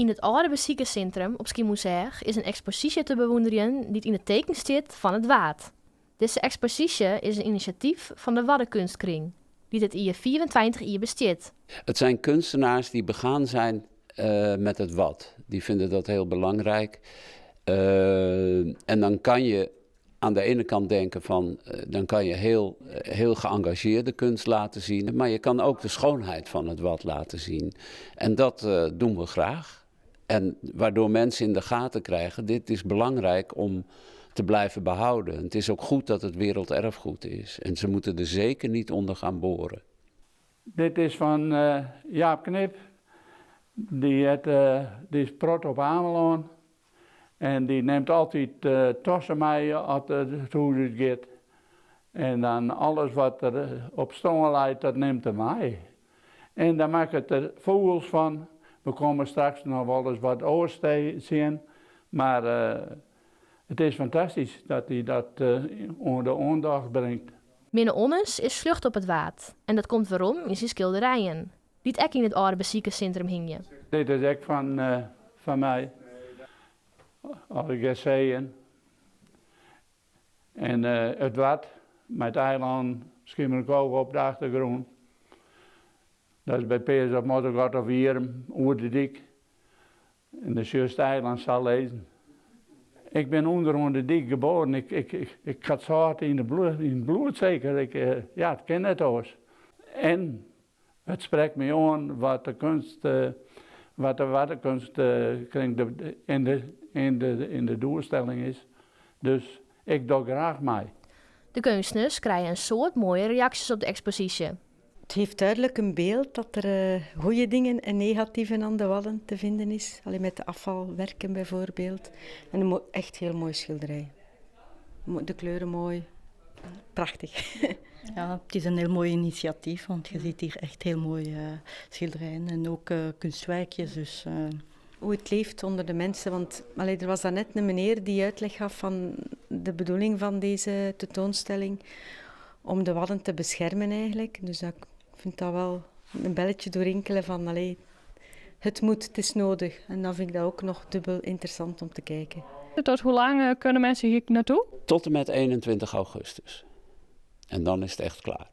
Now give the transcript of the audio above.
Yn it âlde besikerssintrum op Skiermûntseach is in eksposysje te bewûnderjen dy't yn it teken stiet fan it Waad. Dizze eksposysje is in inisjatyf fan de Waddenkunstkring, dy't dit jier 25 jier bestiet. Het zijn kunstenaars die begaan zijn met het Wad. Die vinden dat heel belangrijk. En dan kan je aan de ene kant denken van, dan kan je heel, heel geëngageerde kunst laten zien, maar je kan ook de schoonheid van het Wad laten zien. En dat doen we graag. En waardoor mensen in de gaten krijgen, dit is belangrijk om te blijven behouden. Het is ook goed dat het werelderfgoed is. En ze moeten er zeker niet onder gaan boren. Dit is fan Jaap Knip. Dy hat dy is prot op Amelân en dy nimt altyd tassen mei as er it hûs út giet. En dan alles wat der op strân leit, dat nimt er mei. En dan makket er fûgels fan. We komme straks noch wolris wat oars tsjin, mar it is fantastysk dat hy dat oan de oandacht bringt. Minne Onnes is sljocht op it Waad en dat komt werom yn syn skilderijen, dy't ek yn it âlde besikerssintrum hingje. Dit is ek fan fan my, allegear seeën. En it Wad mei it eilân Schiermonnikoog op de achtergrûn. Dat is by Peazens of Moddergat of Wierum oer de dyk. En dan sjochst it eilân sa lizzen. Ik bin ûnder oan de dyk geboren. Ik, ik, ik, ik ha it sâlt yn it bloed seker. Ik, ja, it kin net oars. En it sprekt my oan wat de kunst, wat de Waddenkunstkring in de, in de, in de doelstelling is. Dus ik doch graach mei. De keunstners krije in soad moaie reaksjes op de eksposysje. Het geeft duidelijk een beeld dat er goede dingen en negatieve aan de Wadden te vinden is. Alleen met de afvalwerken bijvoorbeeld. En een echt heel mooi schilderij. De kleuren mooi. Prachtig. Ja, het is een heel mooi initiatief, want je ziet hier echt heel mooie schilderijen en ook kunstwerkjes. Dus, Hoe het leeft onder de mensen. Want allee, er was daarnet een meneer die uitleg gaf van de bedoeling van deze tentoonstelling. Om de Wadden te beschermen eigenlijk. Dus dat, ik vind dat wel een belletje doorrinkelen van allee, het moet, het is nodig. En dan vind ik dat ook nog dubbel interessant om te kijken. Tot hoe lang kunnen mensen hier naartoe? Tot en met 21 augustus. En dan is het echt klaar.